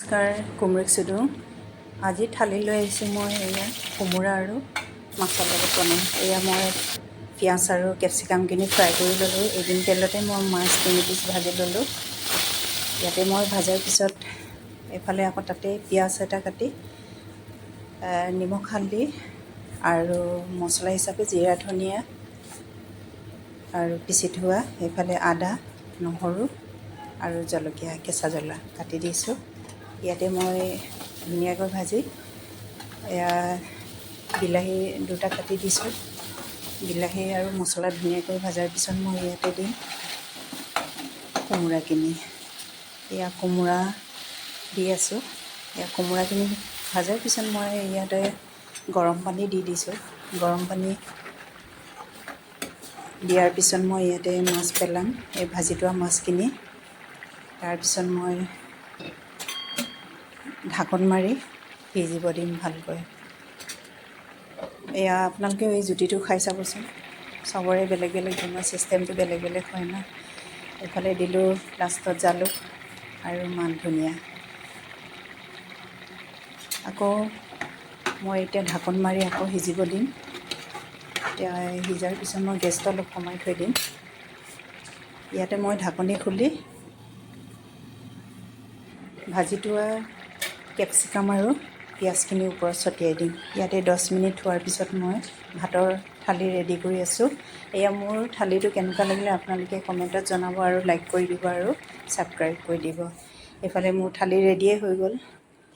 নমস্কাৰ, কুমৰিক চুদু। আজি থালি লৈ আহিছোঁ মই। এয়া কোমোৰা আৰু মাছৰ লগত বনাম। এয়া মই পিঁয়াজ আৰু কেপচিকামখিনি ফ্ৰাই কৰি ল'লোঁ। এইখিনি তেলতে মই মাছ 3 পিচ ভাজি ল'লোঁ। ইয়াতে মই ভজাৰ পিছত এইফালে আকৌ তাতে পিঁয়াজ এটা কাটি নিমখ, হালধি আৰু মছলা হিচাপে জিৰা, ধনিয়া আৰু পিচি থোৱা এইফালে আদা, নহৰু আৰু জলকীয়া, কেঁচা জ্বলা কাটি দিছোঁ। ইয়াতে মই ধুনীয়াকৈ ভাজি এয়া বিলাহী দুটা কাটি দিছোঁ। বিলাহী আৰু মছলা ধুনীয়াকৈ ভজাৰ পিছত মই ইয়াতে দিম কোমোৰাখিনি। এয়া কোমোৰা দি আছোঁ। এয়া কোমোৰাখিনি ভজাৰ পিছত মই ইয়াতে গৰম পানী দি দিছোঁ। গৰম পানী দিয়াৰ পিছত মই ইয়াতে মাছ পেলাম, এই ভাজি থোৱা মাছখিনি। তাৰপিছত মই ঢাকন মাৰি সিজিব দিম ভালকৈ। এয়া আপোনালোকেও এই জুতিটো খাই চাবচোন। চবৰে বেলেগ বেলেগ বনোৱা ছিষ্টেমটো বেলেগ বেলেগ হয় ন। এইফালে দিলোঁ লাষ্টত জালুক আৰু মান ধনিয়া। আকৌ মই এতিয়া ঢাকন মাৰি আকৌ সিজিব দিম। এতিয়া সিজাৰ পিছত মই গেছটো অলপ কমাই থৈ দিম। ইয়াতে মই ঢাকনি খুলি ভাজি থোৱা কেপচিকাম আৰু পিঁয়াজখিনি ওপৰত ছটিয়াই দিম। ইয়াতে 10 মিনিট থোৱাৰ পিছত মই ভাতৰ থালি ৰেডি কৰি আছোঁ। এয়া মোৰ থালিটো কেনেকুৱা লাগিলে আপোনালোকে কমেণ্টত জনাব আৰু লাইক কৰি দিব আৰু ছাবস্ক্ৰাইব কৰি দিব। এইফালে মোৰ থালি ৰেডিয়ে হৈ গ'ল।